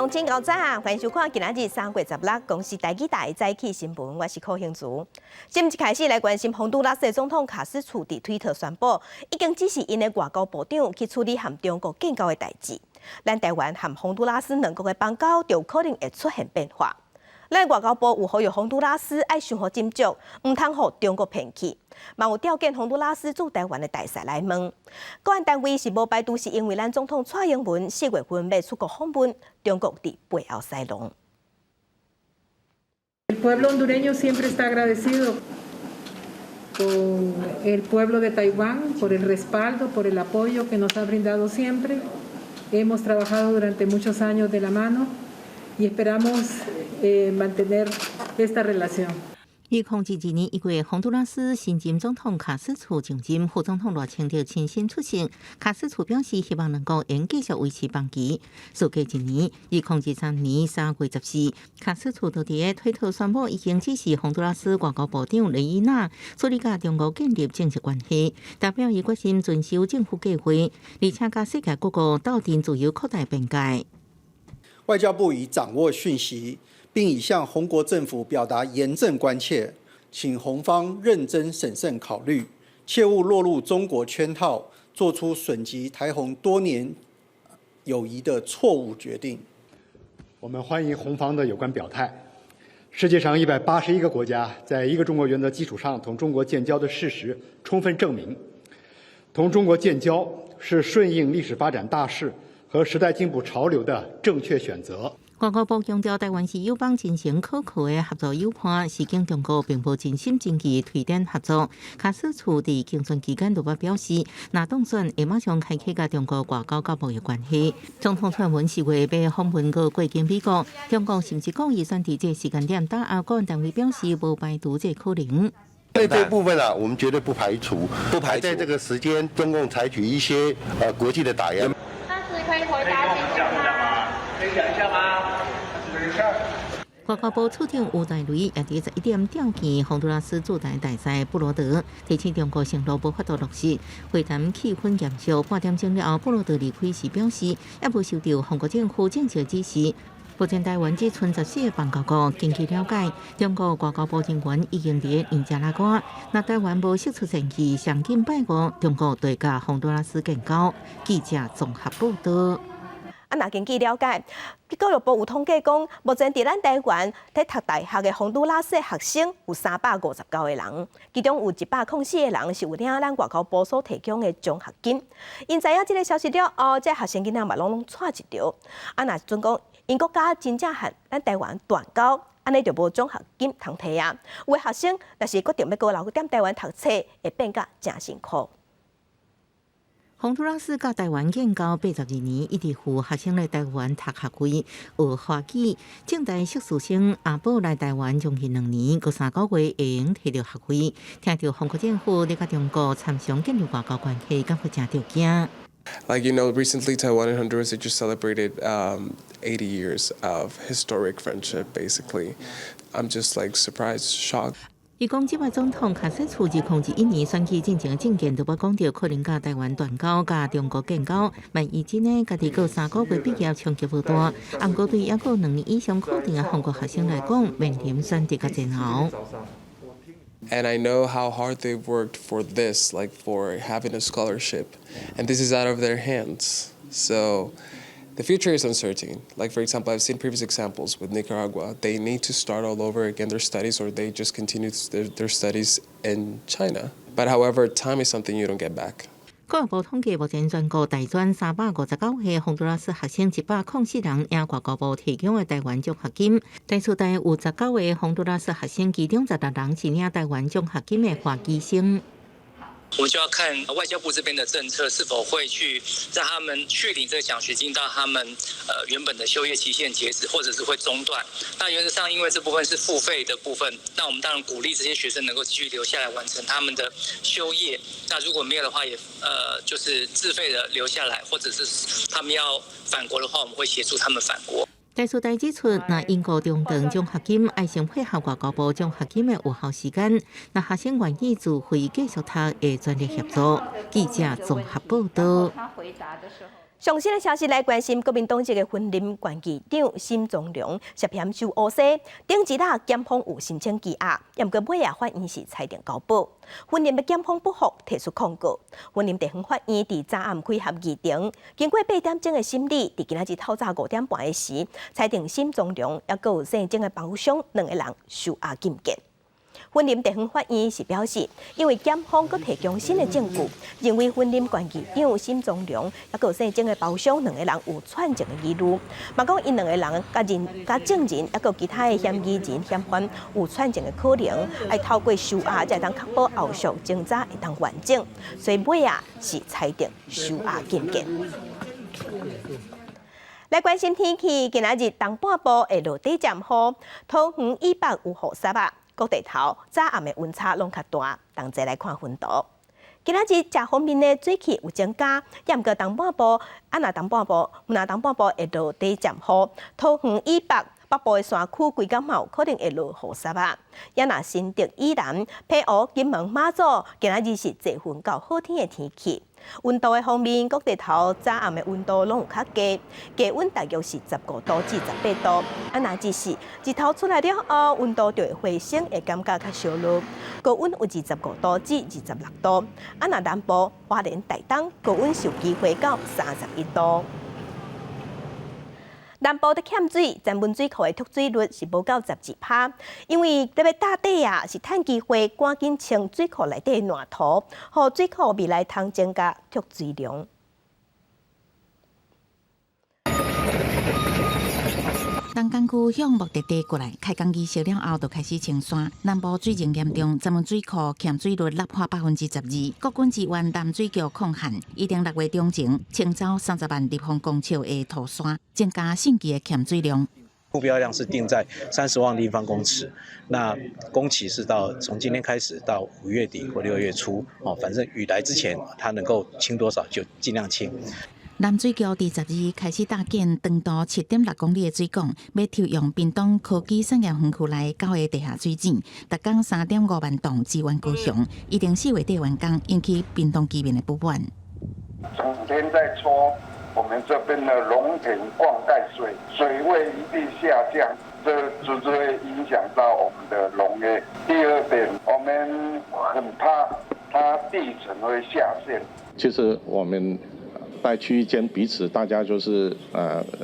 鄉親𠢕早，歡迎收看今仔日3月16公視台語台早起新聞，我是柯興竹。新聞一開始來關心宏都拉斯的總統卡斯楚佇推特宣布，已經指示𪜶的外交部長去處理和中國建交的代誌。咱台灣和宏都拉斯兩國的邦交就可能會出現變化。咱外交部有呼籲宏都拉斯愛想予斟酌，毋通予中國騙去。嘛有調見宏都拉斯駐台灣的大使來問，國安單位是無排除是因為咱總統蔡英文4月份欲出國訪問，中國佇背後使弄。 El pueblo hondureño siempre está agradecido con el pueblo de Taiwán por el respaldo, por el apoyo que nos ha brindado siempre. Hemos trabajado durante muchos años de la mano y esperamos mantener esta relación. 2022年1月，宏都拉斯新任總統卡斯楚就任，副總統賴清德親身出席。卡斯楚表示，希望兩國會繼續維持邦誼。事隔一年，2023年3月14，卡斯楚就佇推特宣布，已經指示宏都拉斯外交部長雷伊娜處理佮中國建立正式關係，代表伊決心遵守政府計劃，而且佮世界各國鬥陣自由擴大邊界。外交部已掌握訊息，並已向宏國政府表達嚴正關切，請宏方認真審慎考慮，切勿落入中國圈套，做出損及台宏多年友誼的錯誤決定。我們歡迎宏方的有關表態。世界上181個國家在一個中國原則基礎上同中國建交的事實，充分證明，同中國建交是順應歷史發展大勢和時代進步潮流的正確選擇。外交部強調，台灣是友邦真誠可靠的合作伙伴，示警中國並無真心真意推展合作。卡斯楚佇競選期間就捌表示，若當選會馬上開啟佮中國外交佮貿易關係。總統蔡英文4月欲訪問閣過境美國，中國是毋是故意選佇這個時間點打壓國安單位表示無排除這個可能。對這部分啊，我們絕對不排除，不排除在這個時間，中共採取一些國際的打壓。可以回答清楚嗎？可以講一下嗎？等一下。外交部次長吳大雷也佇11點調見宏都拉斯駐台大使布羅德，提醒中國承諾無法度落實。會談氣氛嚴肅，半點鐘了後，布羅德離開時表示，猶無收到宏國政府正式指示。目前台灣只賰14個邦交國。根據了解，中國外交部人員已經佇尼加拉瓜。若台灣無釋出善意，上緊拜五，中國就會佮宏都拉斯建交。記者綜合報道。啊，若根據了解，教育部有統計講，目前佇咱台灣佇讀大學的宏都拉斯學生有359個人，其中有104個人是有領咱外交部所提供的獎學金。𪜶知影這个消息了後，這學生囡仔嘛攏攏掣一著。啊，若準講𪜶國家真正和咱台灣斷交，按呢就無獎學金通提啊。有的學生若是決定欲閣留踮台灣讀冊，會變甲誠辛苦。宏都拉斯佮台灣建交82年，一直予學生來台灣讀學位、學華語。政大碩士生阿寶來台灣將近2年，閣3個月會用提著學位。聽著宏國政府咧佮中國參詳建立外交關係，感覺誠著驚。 Like, recently Taiwan and Honduras, they just celebrated 80 years of historic friendship, basically. I'm just like surprised, shocked. 伊講，這擺總統卡斯楚2021年選舉進前政見，就捌講著可能佮台灣斷交，佮中國建交。萬一真的，家己閣3個月畢業，衝擊無大。毋過對猶閣2年以上課程的宏國學生來講，面臨選擇較煎熬。 And I know how hard they've worked for this, like for having a scholarship, and this is out of their hands. So the future is uncertain. Like, for example, I've seen previous examples with Nicaragua. They need to start all over again their studies, or they just continue their studies in China. But however, time is something you don't get back. 教育部統計，目前全國大專359個宏都拉斯學生，104人領外交部提供的台灣獎學金。台師大有19個宏都拉斯學生，其中16人是領台灣獎學金的華籍生。我們就要看外交部這邊的政策是否會去讓他們續領這個獎學金到他們原本的修業期限截止，或者是會中斷。那原則上，因為這部分是付費的部分，那我們當然鼓勵這些學生能夠繼續留下來完成他們的修業。那如果沒有的話，也就是自費的留下來，或者是他們要返國的話，我們會協助他們返國。台師大指出，若𪜶國中斷獎學金，愛先配合外交部獎學金的有效時間。若學生願意自費繼續讀，會全力協助。記者綜合報道。上新的消息來關心，國民黨籍的雲林縣議長沈宗良涉嫌收烏紗，頂一日檢方有申請羈押，毋過尾仔法院是裁定交保。雲林的檢方不服，提出抗告。雲林地方法院佇昨暗開合議庭，經過8點鐘的審理，佇今仔日透早5點半的時，裁定沈宗良抑閣有姓鄭的包商兩个人收押禁見。雲林地方法院是表示，因為檢方閣提供新的證據，認為雲林縣議長沈宗良抑閣有姓鄭的包商兩个人有串證的疑慮，嘛講𪜶兩个人佮人佮證人抑閣其他的嫌疑人嫌犯有串證的可能，愛透過收押才會當確保後續偵查會當完整，所以尾仔是裁定收押禁見。來關心天氣，今仔日東半部會落短暫雨，桃園以北有雨雪仔。各地頭早暗的溫差攏較大，同齊來看溫度。今仔日食方面的水汽有增加，抑毋過東半部，啊若東半部，若東半部會落短暫雨，桃園以北北部的山區規工嘛有可能會落雨雪仔。抑若新竹以南、澎湖、金門、馬祖，今仔日是濟雲到好天的天氣。溫度的方面，各地頭早暗的溫度攏有較低，低溫大約是15度至18度。啊，若只是日頭出來了後，溫度就會回升，會感覺較燒熱。高溫有25度至26度。啊，若南部花蓮、台東，高溫是有機會到31度。南部佇欠水，曾文水庫的蓄水率是無夠12趴，因為特別大底啊，是趁機會趕緊清水庫內底爛土，予水庫未來通增加蓄水量。東港區向目的地過來，開工儀式了後，就開始清山。南部水情嚴重，曾文水庫欠水率立破12%。國軍支援南水局抗旱，預定6月中旬清走30萬立方公尺的土沙，增加汛期的欠水量。目標量是定在30萬立方公尺，那工期是到從今天開始到5月底或6月初，哦，反正雨來之前，它能夠清多少就盡量清。南水局佇12開始搭建長度7.6公里的水管，欲抽用屏東科技產業園區內九个地下水井，逐工3.5萬噸支援高雄，預定4月底完工，引起屏東居民的不滿。整天在抽我們這邊的農田灌溉水，水位一定下降，這直接影響到我們的農業。第二點，我們很怕它地層會下陷。其實我們在區域間彼此大家就是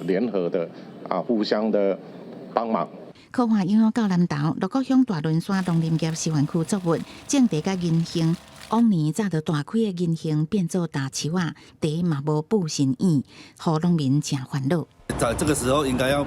聯合的啊，互相的幫忙。柯話影響到南投鹿谷鄉大崙山農林業示範區作物種地佮銀杏，往年早就大開的銀杏變做大樹仔，茶嘛無布新葉，予農民誠煩惱。在這個時候應該要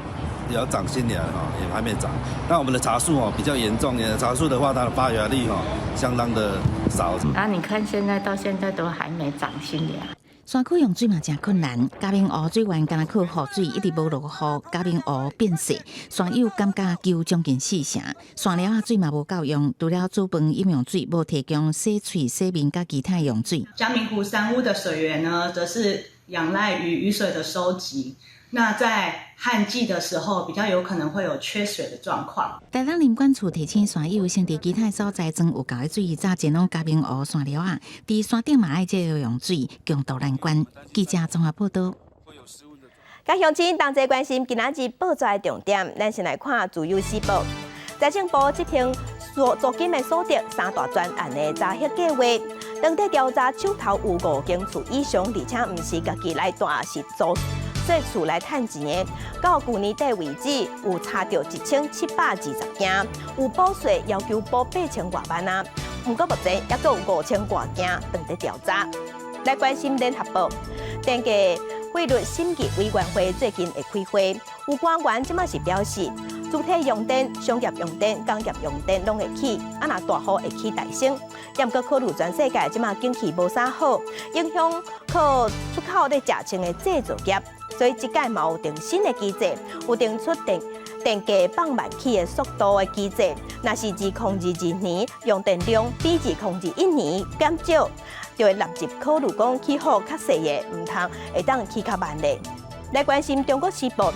要長新芽哈，也還沒長。那我們的茶樹哦比較嚴重，茶樹的話，它的發芽率哈相當的少。啊，你看現在到現在都還沒長新芽。山區用水嘛誠困難，嘉明湖水源干焦靠雨水，一直無落雨，嘉明湖變色，山友感覺求將近四成，山寮仔水嘛無夠用，除了煮飯飲用水，無提供洗喙、洗面佮其他用水。嘉明湖山屋的水源呢，則是仰賴於雨水的收集。那在旱季的時候，比較有可能會有缺水的狀況。台東林管處提醒山友，先佇其他所在裝有夠的水，才前往嘉明湖山寮仔，佇山頂嘛愛節約用水，共渡難關。記者綜合報道。佮鄉親同齊關心今仔日報紙的重點，咱先來看《自由時報》。財政部執行租金的所得三大專案的查核計劃，當地調查手頭有五間厝以上，而且毋是家己來住，是租這厝來趁錢的。到舊年底為止，有查著1720間，有補稅要求補8000外萬啊。毋過目前猶閣有5000外件當佇調查。來關心聯合報，電價費率審議委員會最近會開會，有官員這馬是表示，主體用電、商業用電、工業用電攏會起，啊若大戶會起大升。毋過考慮全世界這馬景氣無啥好，影響靠出口咧食穿的製造業，所以這屆嘛有定新的機制，有定出電價放慢起的速度的機制。若是2022年用電量比2021年減少，就會納入考慮講起予較細的，毋通會當起較慢咧。來關心中國時報，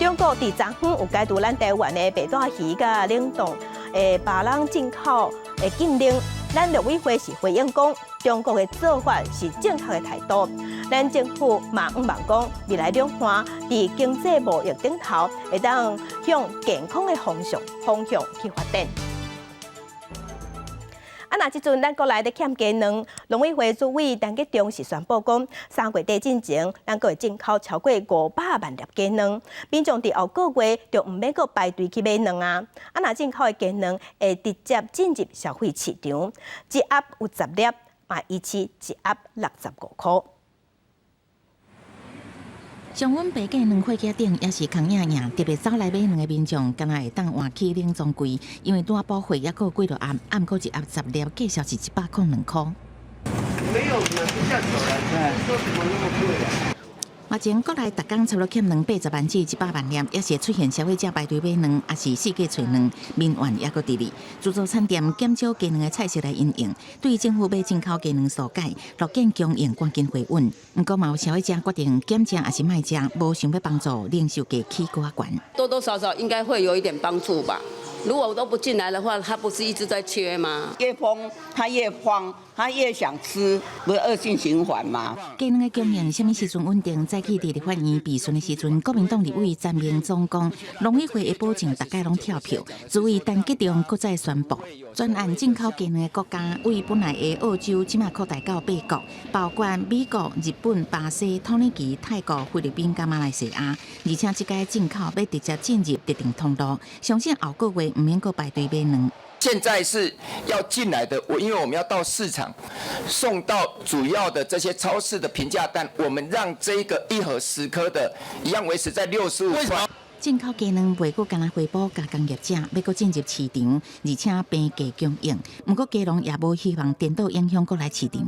中國佇昨昏有解除咱台灣的白帶魚佮冷凍的巴朗進口的禁令，咱陸委會是回應講，中國的做法是正確的態度。咱政府嘛向望講，未來兩岸佇經濟貿易頂頭，會當向健康的方向去發展。啊，若這陣咱國內咧欠雞卵，農委會主委陳吉仲是宣布講，3月底進前，咱閣會進口超過500萬粒雞卵，民眾佇後個月就毋免閣排隊去買卵啊。啊，若進口的雞卵會直接進入消費市場，一盒有10粒，嘛維持一盒65箍。上阮白雞卵貨架頂也是空影影，特別走來買卵的民眾，敢若會當換起冷藏櫃，因為拄仔補貨猶閣有幾落盒，毋過一盒10粒，價數是102箍。沒有，買不下手了，說怎麼那麼貴啊？目前國內逐工差不多欠卵80萬至100萬粒，也是會出現消費者排隊買卵，抑是四界揣卵，民怨猶閣佇咧。自助餐店減少雞卵的菜色來因應，對政府買進口雞卵疏解，樂見供應趕緊回穩。毋過嘛有消費者決定減食抑是莫食，無想欲幫助零售價起閣較懸。多多少少應該會有一點幫助吧。如果都不進來的話，他不是一直在缺嗎？越瘋，他越慌，他越想吃，不是惡性循環嗎？雞卵的供應啥物時陣穩定？早起佇立法院備詢的時陣，國民黨立委陳明忠講，農委會會保證逐屆攏跳票。主委陳吉仲閣再宣布，專案進口雞卵的國家，為本來的澳洲，這馬擴大到八國，包括美國、日本、巴西、土耳其、泰國、菲律賓佮馬來西亞。而且這屆進口欲直接進入特定通路，相信後個月毋免閣排隊買卵。現在是要進來的，我因為我們要到市場送到主要的這些超市的平價蛋，我們讓這個一盒10顆的一樣維持在65塊。進口雞卵袂閣干焦回補加工業者，欲閣進入市場，而且平價供應。毋過雞農也無希望顛倒影響國內市場。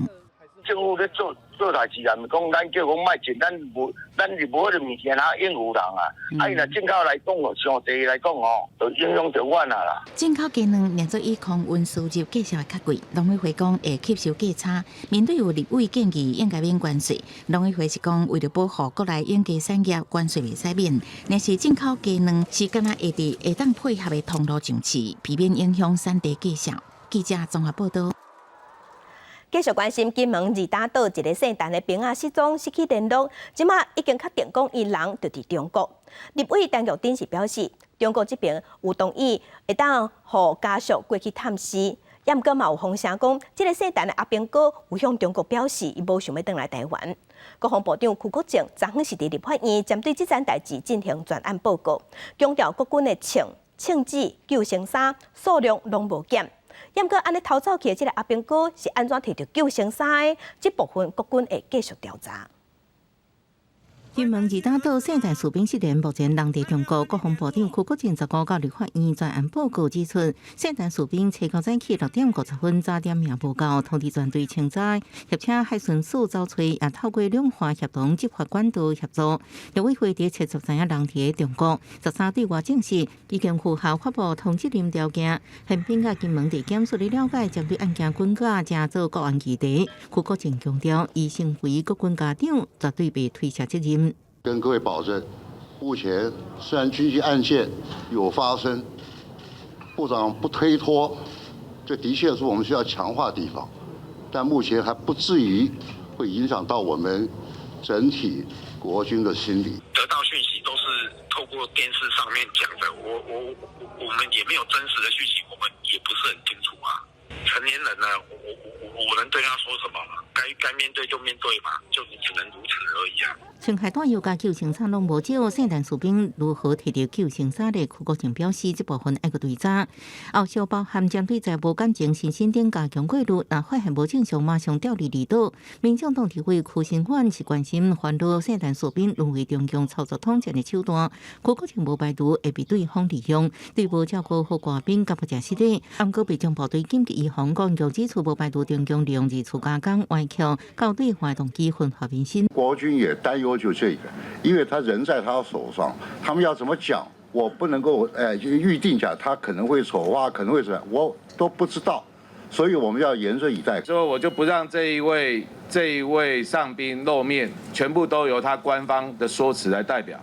政府咧做做代誌啊，毋是講咱叫講莫進，咱無咱是無彼个物件通應付人啊。啊，伊若進口來講哦，相對來講哦，就影響著阮啊啦。進口雞卵連做以空運輸入價數會較貴，農委會講會吸收價差。面對有立委建議應該免關稅，農委會是講為著保護國內養雞產業，關稅袂使免。若是進口雞卵是敢若會佇會當配合的通路上市，避免影響產地價數。記者綜合報導。繼續關心金門二打島一个姓陳的兵仔失蹤，失去聯絡，這馬已經確定講伊人就佇中國。立委陳玉珍是表示，中國這邊有同意會當予家屬過去探視，也毋過嘛有風聲講，這个姓陳的阿兵哥有向中國表示，伊無想欲轉來台灣。國防部長邱國正昨昏是佇立法院針對這件代誌進行專案報告，強調國軍的銃、銃子、救生衫數量攏無減。毋過按呢逃走去的這个阿兵哥是按怎提著救生衫的？這部分國軍會繼續調查。金門二打島姓陳士兵失聯，目前人佇中國。國防部長邱國正15到立法院專案報告指出，姓陳士兵初九早起6點50分早點名報到，通知全隊清早協請海巡署走揣，也透過兩岸協同執法管道協助。陸委會佇七十知影人佇中國，13對外證實已經符合發布通緝令條件。憲兵佮金門地檢署咧了解，針對案件滾架，正做國安議題。邱國正強調，伊身為國軍家長，絕對袂推卸責任。跟各位保證，目前雖然軍事案件有發生，部長不推脫，這的確是我們需要強化的地方，但目前還不至於會影響到我們整體國軍的心理。得到訊息都是透過電視上面講的，我們也沒有真實的訊息，我們也不是很清楚啊。成年人呢，我能對他說什麼？該面對就面對嘛，就只能如此而已啊。槍械彈藥佮救生衫攏無少，姓陳士兵如何提著救生衫的？邱國正表示，這部分愛閣追查。後續包含針對在無感情身心頂加強過濾，若發現無正常，馬上調離離島。民進黨立委柯新遠是關心煩惱姓陳士兵淪為中共操作統戰的手段。邱國正無排除會被對方利用，對無照顧好官兵感覺誠失禮。毋過被將部隊緊急移防，講就指出無排除中共利用二次加工歪曲，到對方動機混合民心。國軍也擔憂就這個，因為他人在他手上，他們要怎麼講，我不能夠預定講，他可能會醜化，可能會怎樣，我都不知道，所以我們要嚴陣以待。所以我就不讓這一位上賓露面，全部都由他官方的說辭來代表。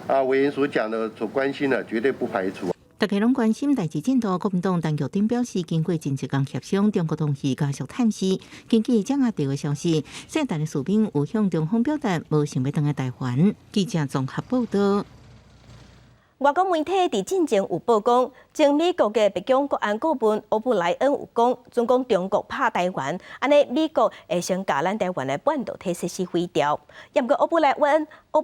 啊，委員所講的所關心的，絕對不排除。大家攏關心代誌進度，國民黨陳玉珍表示，經過真濟工協商，中國同意加速探視。根據蔣阿弟的消息，聖誕的士兵有向中方表達無想欲轉來台灣。記者綜合報道。外國媒體佇進前有報講，前美國的白宮國安顧問歐布萊恩有講，準講中國拍台灣，按呢美國會先共咱台灣的半導體設施毀掉。毋過歐布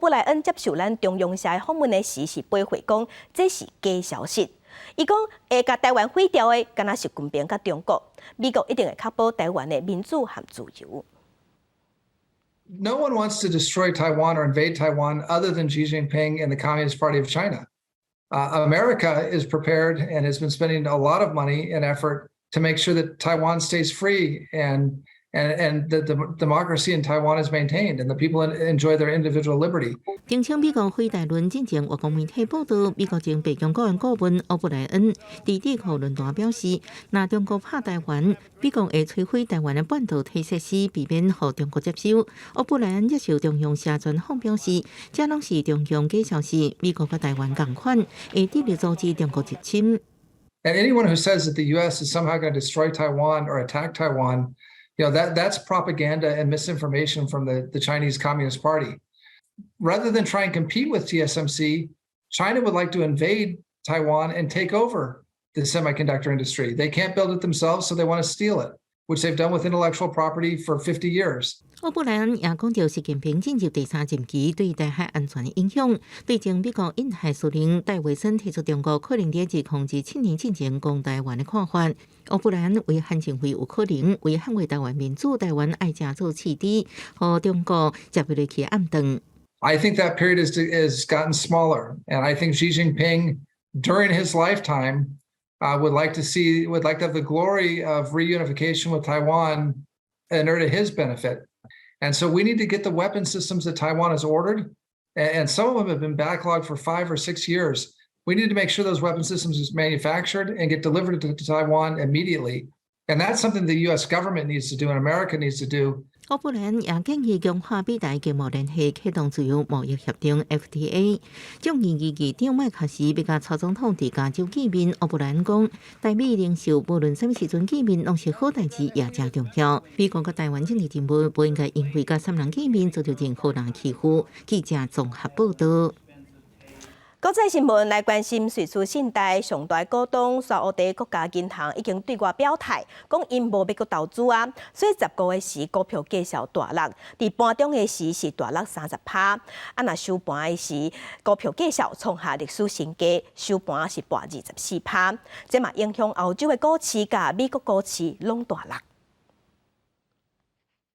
萊恩接受咱中央社訪問的時是回回講，這是假消息。伊講會共台灣毀掉的，敢若是習近平佮中國，美國一定會確保台灣的民主和自由。 No one wants to destroy Taiwan or invade Taiwan other than Xi Jinping and the Communist Party of China. America is prepared and has been spending a lot of money and effort to make sure that Taiwan stays free and that the democracy in Taiwan is maintained and the people enjoy their individual liberty. 澄清美國悔台論進前，外國媒體報道，美國前白宮國安顧問歐布萊恩佇智庫論壇表示，若中國拍台灣，美國會摧毀台灣的半導體設施，避免予中國接收。歐布萊恩接受中央社專訪表示，這攏是中共假消息，美國佮台灣仝款，會致力阻止中國入侵。 And anyone who says that the U.S. is somehow going to destroy Taiwan or attack Taiwan, that's propaganda and misinformation from the Chinese Communist Party. Rather than try and compete with TSMC, China would like to invade Taiwan and take over the semiconductor industry. They can't build it themselves, so they want to steal it, which they've done with intellectual property for 50 years. 歐布萊恩也講到習近平進入第三任期對台海安全的影響，對前美國印太司令戴維森提出中國可能佇2027年進前攻台灣的看法。歐布萊恩威嚇認為有可能為捍衛台灣民主，台灣愛誠做試豬，予中國食不落去暗頓。 I think that period is gotten smaller, and I think Xi Jinping, during his lifetime, would like to have the glory of reunification with Taiwan inure to his benefit. And so we need to get the weapon systems that Taiwan has ordered, and some of them have been backlogged for 5 or 6 years. We need to make sure those weapon systems is manufactured and get delivered to Taiwan immediately. And that's something the U.S. government needs to do and America needs to do. 歐布萊恩也建議強化美台經貿聯繫，啟動自由貿易協定 FTA。眾議院議長麥卡錫欲佮蔡總統佇加州見面，歐布萊恩講，台美領袖無論啥物時陣見面，攏是好代誌，也誠重要。美國佮台灣政治人物無應該因為佮啥人見面，遭著任何人欺負。記者綜合報道。國際新聞來關心，瑞士信貸上大股東沙烏地國家銀行已經對外表態，講𪜶無欲閣投資啊，所以15的時股票繼續大落，佇盤中的時是大落30%，啊若收盤的時股票繼續創下歷史新低，收盤是跌24%，這嘛影響歐洲的股市佮美國股市攏大落。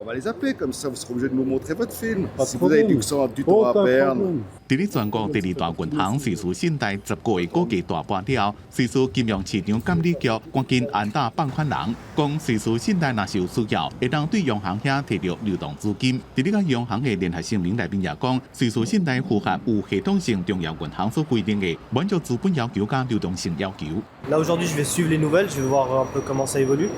On va les appeler comme ça, vous serez obligé de nous montrer votre film. Si vous avez du temps à perdre. 佇咧全國第二大銀行瑞士信貸15个股價大跌了後，瑞士金融市場監理局趕緊按打放款人，講瑞士信貸若是有需要，會當對央行遐提著流動資金。佇咧佮央行的聯合聲明內面也講，瑞士信貸符合有系統性重要銀行所規定的滿足資本要求佮流動性要求。 Là aujourd'hui, je vais suivre les nouvelles, je vais voir un peu comment ça évolue.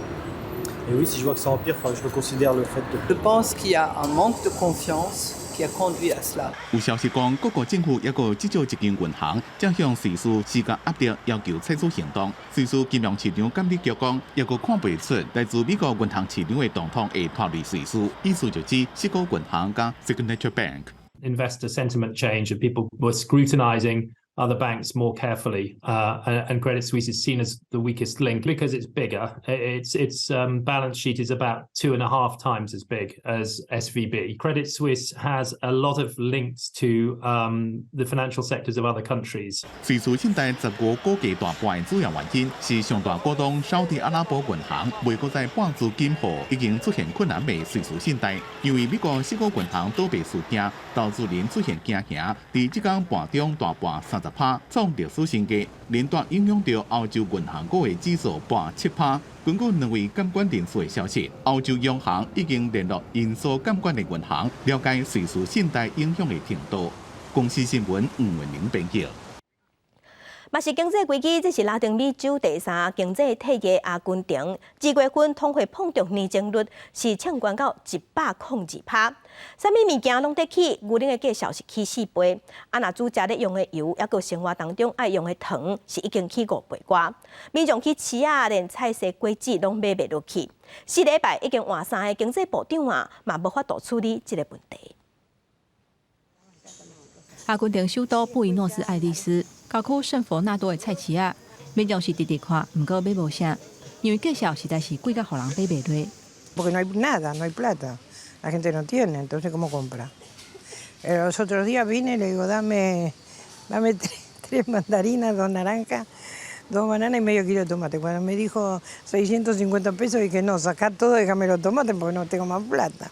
Et oui, si je vois que ça empire, je reconsidère le fait de. Je pense qu'il y a un manque de confiance qui a conduit à cela. 有消息講，各國政府抑閣至少一間銀行正向瑞士施加壓力，要求採取行動。瑞士金融市場監理局講，抑閣看袂出來自美國銀行市場的動向會脫離瑞士，意思就指矽谷銀行佮 Signature Bank。 Investor sentiment change and people were scrutinizing other banks more carefully, and Credit Suisse is seen as the weakest link because it's bigger. Its balance sheet is about 2.5 times as big as SVB. Credit Suisse has a lot of links to the financial sectors of other countries. 瑞士信貸15股價大跌的主要原因是上大股東沙特阿拉伯銀行袂閣再撥資金予已經出現困難的瑞士信貸，因為美國矽谷銀行倒閉事件，投資人出現驚嚇，佇這工盤中大跌30%，創歷史新低，連帶影響著歐洲銀行股的指數跌7%。根據兩位監管人士的消息，歐洲央行已經聯絡𪜶所監管的銀行，了解瑞士信貸影響的程度。公視新聞吳文玲編譯。嘛是經濟危機，這是拉丁美洲第三經濟體的阿根廷，2月份通貨膨脹年增率是衝懸到102%，啥物物件攏佇起，牛奶的價數是起4倍，啊若煮食咧用的油，抑閣生活當中愛用的糖，是已經起5倍外。民眾去市仔，連菜蔬果子攏買袂落去。4禮拜已經換三個經濟部長啊，嘛無法度處理這個問題。阿根廷首都布宜諾斯艾利斯郊區聖弗納多的菜市仔，民眾是直直看，毋過買無啥，因為價數實在是貴甲予人買袂落。 Porque no hay nada, no hay plata. La gente no tiene, entonces ¿cómo compra? Los otros días vine y le digo, dame, dame tres mandarinas, dos naranjas, dos bananas y medio kilo de tomate. Cuando me dijo 650 pesos, dije, no, saca todo, déjame los tomates porque no tengo más plata.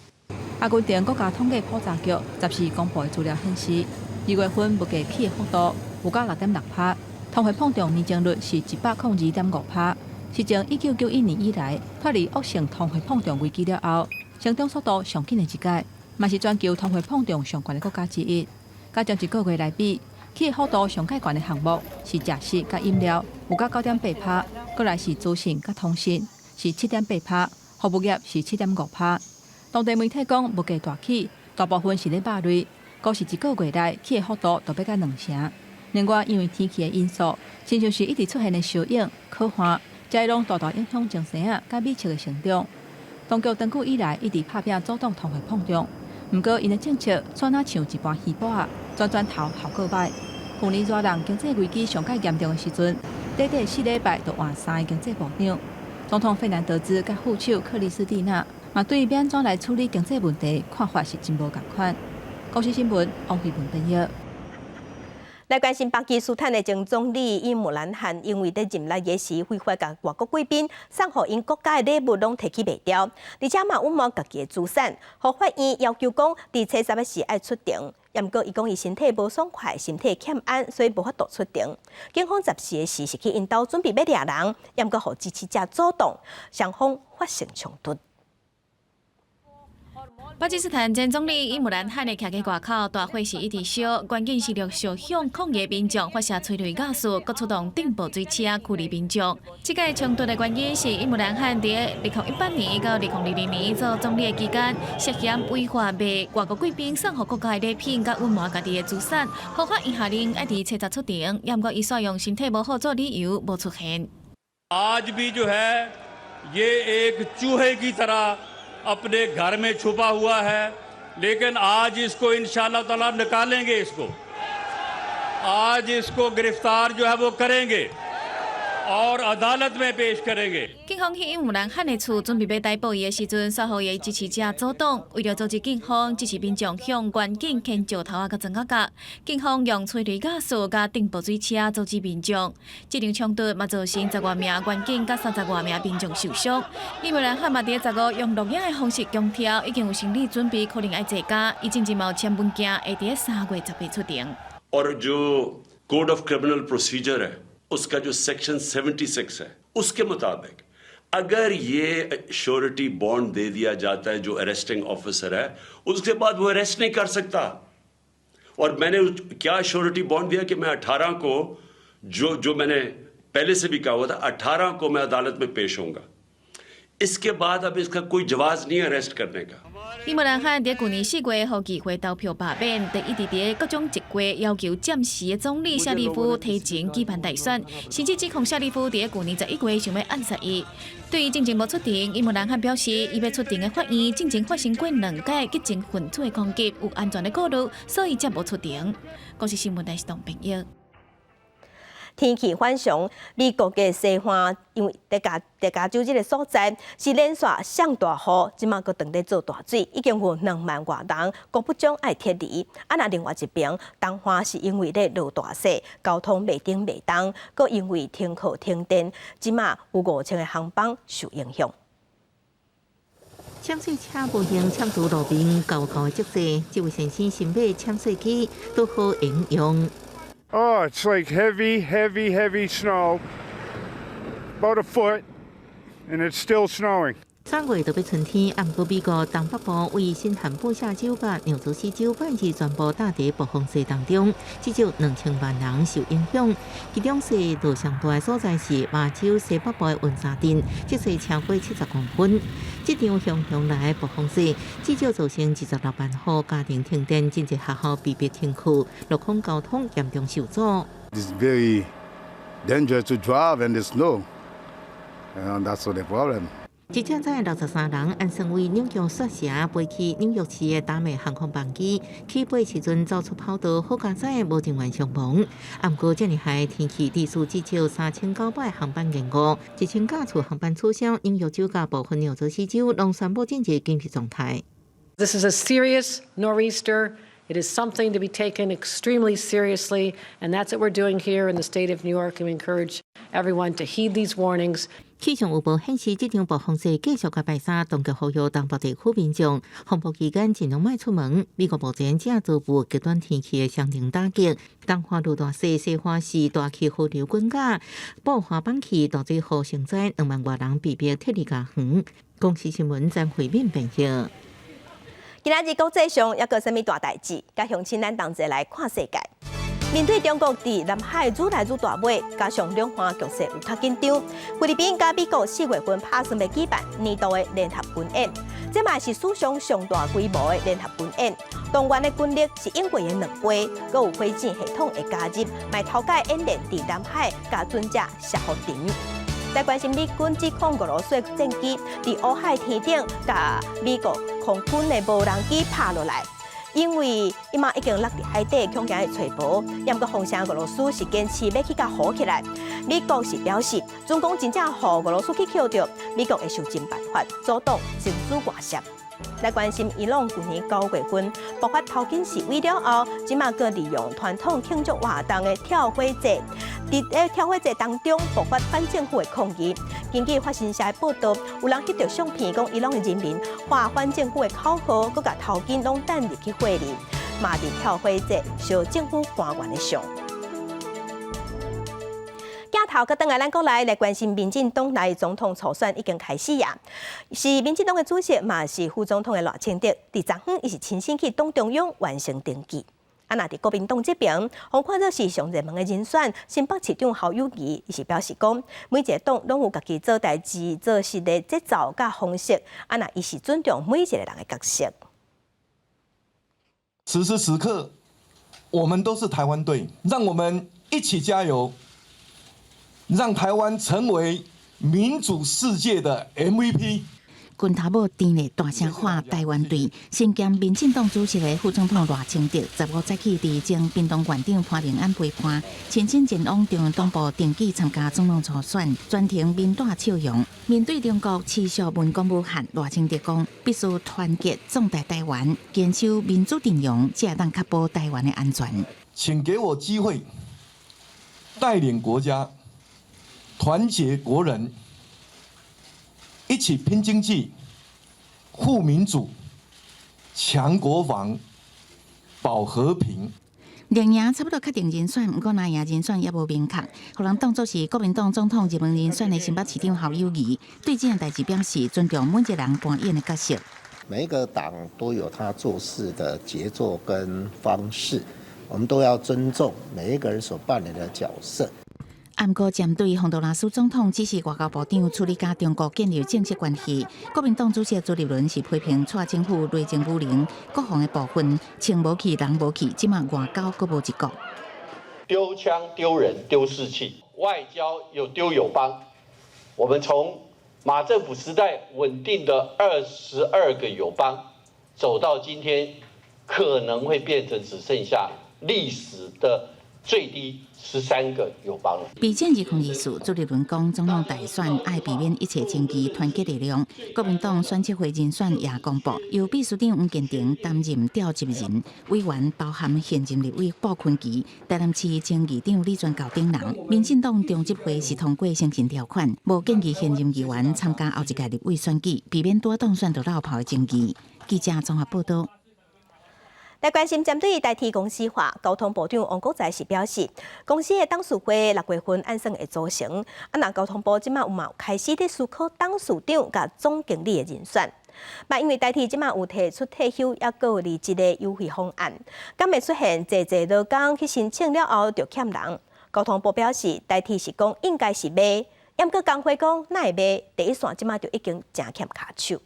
阿根廷國家統計普查局14公布的資料顯示，2月份物價起的幅度有到6.6%，通貨膨脹年增率是102.5%，是從1991年以來脫離惡性通貨膨脹危機了後，成長速度上緊的一屆，嘛是全球通貨膨脹上懸的國家之一。佮前一個月來比，起的幅度上蓋懸的項目是食食佮飲料，有到9.8%，過來是資訊佮通訊是7.8%，服務業是7.5%。當地媒體講，物價大起，大部分是咧肉類，閣是一個月內起的幅度都欲甲兩成。另外，因為天氣的因素，親像是一直出現的燒湧、洘旱，這些攏大大影響種生仔佮米粟的成長。當局長久以來一直拍拚阻擋通貨膨脹，毋過𪜶的政策煞若像一般魚脯仔，轉轉頭效果䆀。去年熱浪經濟危機上蓋嚴重的時陣，短短4禮拜就換三个經濟部長。總統費南德茲佮副手克里斯蒂娜嘛對欲按怎來處理經濟問題看法是真無仝款。公視新聞王慧文編譯。來關心巴基斯坦的前總理伊姆蘭汗，因為佇任內的時非法共外國貴賓送予𪜶國家的禮物攏提去賣掉，而且嘛隱瞞家己的資產，予法院要求講佇初十的時愛出庭。毋過伊講伊身體無爽快，身體欠安，所以無法度出庭。警方14的時是去𪜶兜準備欲掠人，毋過予支持者阻擋，雙方發生衝突。巴基斯坦前總理伊姆蘭汗的徛家外口，大火是一直燒，關鍵是陸續向抗議民眾發射催淚瓦斯，閣出動頂部水車驅離民眾。這個衝突的原因是伊姆蘭汗佇2018年到2022年做總理的期間，涉嫌違法賣外國貴賓送予國家的禮品，佮隱瞞家己的資產，予法院下令愛佇初十出庭，毋過伊煞用身體無好做理由，無出現。 आज भी जो है ये एक चूहे की तरह अपने घर में छुपा हुआ है, लेकिन आज इसको इंशाअल्लाह ताला निकालेंगे। इसको आज इसको गिरफ्तार जो है वो करेंगे और अदालत में पेश करेंगे。警方去伊姆蘭汗的厝準備欲逮捕伊的時陣，煞予伊的支持者阻擋。為著阻止警方，支持民眾向員警牽石頭仔佮磚仔角。警方用催淚瓦斯佮頂部水車阻止民眾。這場衝突嘛造成10外名員警佮30外名民眾受傷。伊姆蘭汗嘛佇15用錄影的方式強調，已經有心理準備，可能愛坐監。伊進前嘛有簽文件，會佇3月18出庭。 और जो code of criminal procedure है, उसका जो सेक्शन 76 है, उसके मुताबिक अगर ये श्योरिटी बॉन्ड दे दिया जाता है जो अरेस्टिंग ऑफिसर है, उसके बाद वो अरेस्ट नहीं कर सकता। और मैंने क्या श्योरिटी बॉन्ड दिया कि मैं 18 को, जो जो मैंने पहले से भी कहा हुआ था, 18 को मैं अदालत में पेश होऊंगा। इसके बाद अब इसका कोई जवाज़ नहीं है अरेस्ट करने का。伊姆蘭汗佇去年4月予議會投票罷免，就一直佇各種集會要求暫時的總理謝里夫提前舉辦大選，甚至指控謝里夫佇去年11月想欲暗殺伊。對於進前無出庭，伊姆蘭汗表示，伊欲出庭的法院進前發生過兩屆激進分子的攻擊，有安全的顧慮，所以才無出庭。公視新聞台是董朋友。天氣反常，美國的西岸因為佇加州這个所在是連續上大雨，這馬閣當咧做大水，已經有2萬外人國不將愛撤離。啊，若另外一邊，東岸是因為咧落大雪，交通袂頂袂動，閣因為停課停電，這馬有5000个航班受影響。潛水車無閒攕佇路邊厚厚的積雪，這位先生新買潛水機拄好應用。 Oh, it's like heavy, heavy, heavy snow, about a foot, and it's still snowing. 3月就欲春天，毋過美國東北部位新罕布夏州佮紐澤西州，拜二全部踏佇暴風雪當中，至少2000萬人受影響。其中雪落上大的所在是麻州西北部的溫莎鎮，積雪超過70公分。這場洶洶來的暴風雪，至少造成26萬戶家庭停電，真濟學校被迫停課，陸空交通嚴重受阻。 It's very dangerous to drive in the snow, and that's the problem. 一架載63人，按算為紐約雪城飛去紐約市的達美航空班機，起飛時陣走出跑道，好佳哉無人員傷亡。毋過這爾歹天氣，持續至少3900航班延誤，1000架次航班取消。紐約州佮部分紐澤西州攏宣布進入緊急狀態。 This is a serious nor'easter. It is something to be taken extremely seriously, and that's what we're doing here in the state of New York. And we encourage everyone to heed these warnings. 氣象預報顯示，這場暴風雪繼續到拜三，當局呼籲東部地區民眾風暴期間盡量莫出門。美國目前正遭遇極端天氣的雙重打擊，東岸落大雪，西岸是大氣河流滾甲，布滑板去大水禍成災，2萬外人被迫撤離家園。公視新聞張惠敏編譯。今仔日國際上猶閣啥物大代誌？佮鄉親咱同齊來看世界。面對中國佇南海愈來愈大尾，加上兩岸局勢有較緊張，菲律賓佮美國4月份拍算欲舉辦年度的聯合軍演，這嘛是史上上大規模的聯合軍演。動員的軍力是往過的2倍，閣有火箭系統的加入，嘛頭擺演練佇南海共船隻設伏陣。來關心美軍指控俄羅斯戰機佇烏海天頂，共美國空軍的無人機拍落來。因為伊嘛已經落佇海底，恐驚會揣無。毋過風聲俄羅斯是堅持欲去共捕起來。美國是表示，準講真正予俄羅斯去抾著，美國會想盡辦法阻擋停止外泄。來關心伊朗舊年9月份爆發頭巾示威了後，這馬閣利用傳統慶祝活動的跳火節，佇咧跳火節當中爆發反政府的抗議。根據法新社的報道，有人翕著相片，講伊朗的人民喊反政府的口號，閣共頭巾攏擲入去火裡，嘛佇跳火節燒政府官員的相。鏡頭閣轉來咱國內來關心民進黨內總統初選已經開始啊，是民進黨的主席，嘛是副總統的賴清德，佇昨昏伊是親身去黨中央完成登記。啊，若佇國民黨這邊，予看做是上熱門的人選，新北市長侯友宜，伊是表示講，每一個黨攏有家己做代誌、做事的節奏佮方式，啊，若伊是尊重每一個人的角色。此時此刻，我們都是台灣隊，讓我們一起加油。讓台灣成為民主世界的 MVP。拳頭母甜咧大聲喊台灣隊，身兼民進黨主席的副總統賴清德，15早起佇前屏東縣長潘孟安陪伴，親身前往中央黨部登記參加總統初選，全程面帶笑容。面對中國持續文攻武嚇，賴清德講必須團結壯大台灣，堅守民主陣容，才會當確保台灣的安全。請給我機會，帶領國家。團結國人，一起拼經濟、護民主、強國防、保和平。綠營差不多確定人選，毋過藍營人選猶無明確，予人當作是國民黨總統熱門人選的新北市長侯友宜，對這件代誌表示尊重每一個人扮演的角色。每一個黨都有他做事的節奏跟方式，我們都要尊重每一個人所扮演的角色。毋過針對洪都拉斯總統指示外交部長處理佮中國建立正式關係，國民黨主席朱立倫是批評蔡政府內政無能，國防的部分槍無去，人無去，這馬外交閣無一國。丟槍丟人丟士氣，外交又丟友邦。我們從馬政府時代穩定的22個友邦，走到今天，可能會變成只剩下歷史的最低13個友邦了。備戰2024，朱立倫講總統大選愛避免一切爭議，團結力量。國民黨選策會人選也公布，由秘書長黃建庭擔任召集人，委員包含現任立委傅崐萁、台南市前議長李全教等人。民進黨中執會是通過誠信條款，無建議現任議員參加後一屆立委選舉，避免拄當選就落跑的爭議。記者綜合報道。來關心針對台鐵公司化，交通部長王國材是表示，公司的董事會6月份按算會組成。啊，若交通部這馬有嘛開始佇思考董事長佮總經理的人選。嘛，因為台鐵這馬有提出退休抑閣有離職的優惠方案，敢會出現濟濟勞工去申請了後就欠人？交通部表示，台鐵是講應該是袂，毋過工會講哪會袂？第一線這馬就已經誠欠跤手。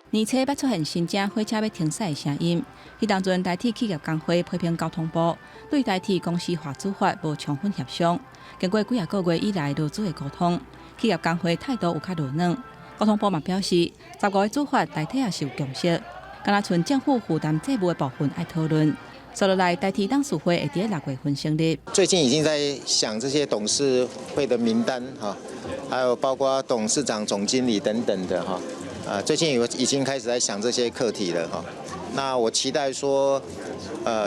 年初捌出現新正火車欲停駛的聲音，彼當陣台鐵企業工會批評交通部對台鐵公司化做法無充分協商，經過幾仔個月以來勞資的溝通，企業工會態度有較柔軟。交通部嘛表示，15個做法台鐵也是有共識，敢若賰政府負擔債務的部分愛討論。接落來，台鐵董事會會佇6月份成立。最近已經在想這些董事會的名單哈，還有包括董事長、總經理等等的哈。啊，最近有已經開始在想這些課題了哈。那我期待說，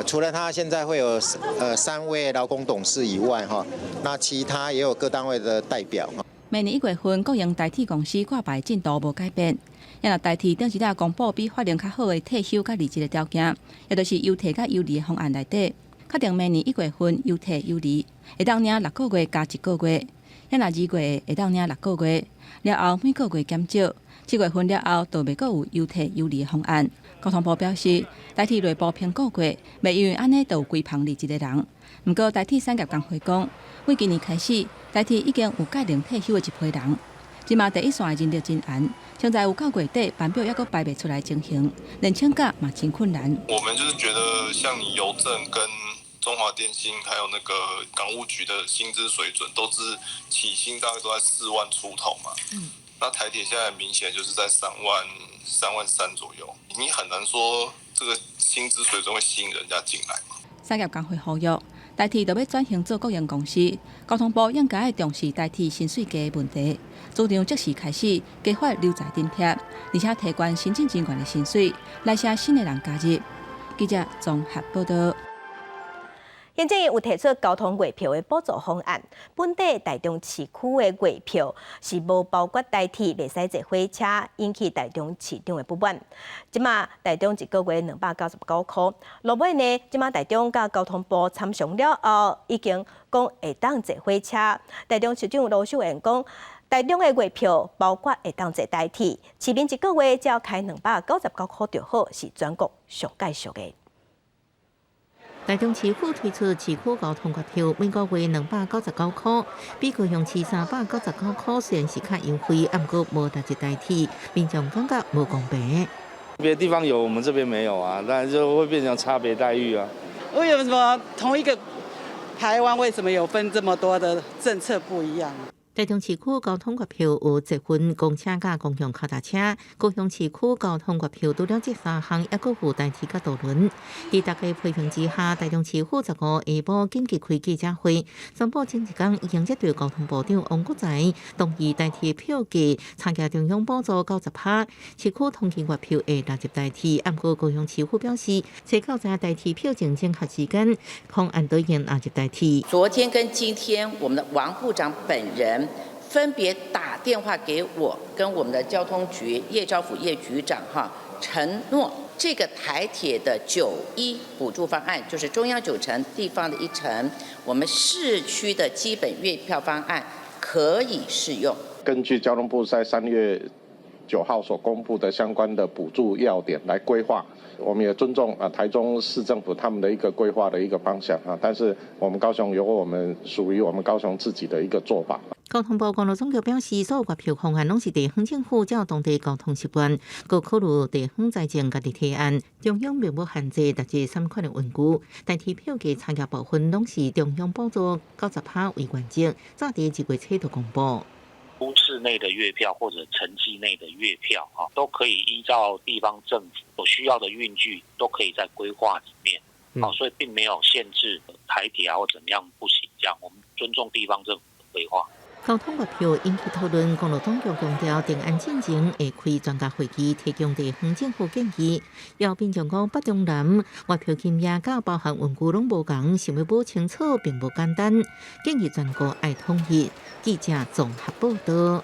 除了他現在會有3位勞工董事以外哈，那其他也有各單位的代表。明年1月份，國營台鐵公司掛牌進度無改變。也若台鐵頂一禮公布比法令較好的退休佮離職的條件，也就是優退佮優離的方案內底，確定明年1月份優退優離會當領6個月加1個月，也若2月會當領六個月，了後每個月減少。7月份了後，就袂閣有優退優離的方案。交通部表示，台鐵內部評估過，袂因為按呢就有規篷離職的人。毋過台鐵產業工會講，對今年開始，台鐵已經有屆齡退休的一批人。這馬第一線的人力真絚，現在有到月底班表猶閣排袂出來情形，連請假嘛真困難。我們就是覺得，像你郵政跟中華電信，還有那個港務局的薪資水準，都是起薪大概都在4萬出頭嘛。那台鐵現在明顯就是在3萬、3萬3左右，你很難說這個薪資水準會吸引人家進來嘛。產業工會呼籲，台鐵若欲轉型做國營公司，交通部應該愛重視台鐵薪水低的問題，主張即時開始加發留才津貼，而且提懸新進人員的薪水，來吸新的人加入。記者綜合報道。行政院有提出交通月票的補助方案，本地台中市區的月票是無包括台鐵，袂使坐火車，引起台中市長的不滿。這馬台中一個月299箍，落尾呢，這馬台中佮交通部參詳了後，已經講會當坐火車。台中市長盧秀燕講，台中的月票包括會當坐台鐵，市民一個月只要開299箍就好，是全國上蓋俗的。台中市府推出市區交通月票，每個月299箍，比高雄市399箍雖然是較優惠，毋過無搭一台鐵，民眾感覺無公平。別的地方有，我們這邊沒有啊，那就會變成差別待遇啊。為什麼同一個台灣，為什麼有分這麼多的政策不一樣？台中市區交通月票有捷運、公車佮公共腳踏車。高雄市區交通月票除了這三項，猶閣有台鐵佮渡輪。佇大家批評之下，台中市府15下晡緊急開記者會，宣布前一工已經接到交通部長王國材同意台鐵票價差價中央補助90%，市區通勤月票會納入台鐵。毋過高雄市府表示，初九知台鐵票證整合時間，方案都已經納入台鐵。昨天跟今天，我們的王部長本人分別打電話給我，跟我們的交通局葉兆福葉局長哈，承諾這個台鐵的9-1補助方案，就是中央9成，地方的1成，我們市區的基本月票方案可以適用。根據交通部在3月9號所公布的相關的補助要點來規劃，我們也尊重啊台中市政府他們的一個規劃的一個方向啊，但是我們高雄有我們屬於我們高雄自己的一個做法。交通部公路總局表示，所有月票方案攏是地方政府照當地交通習慣，閣考慮地方財政家己提案，中央並無限制達至啥物款的運具，台鐵票價差額部分攏是中央補助90%為原則，早佇2月初就公布。都市內的月票或者城際內的月票啊，都可以依照地方政府所需要的運具，都可以在規劃裡面。好，所以並沒有限制台鐵啊或怎麼樣不行，這樣我們尊重地方政府的規劃。交通月票引起討論，公路總局強調，定案進前會開專家會議，提供地方政府建議。有民眾講，北中南月票金額佮包含運具攏無仝，想欲摸清楚並無簡單，建議全國愛統一。記者綜合報道。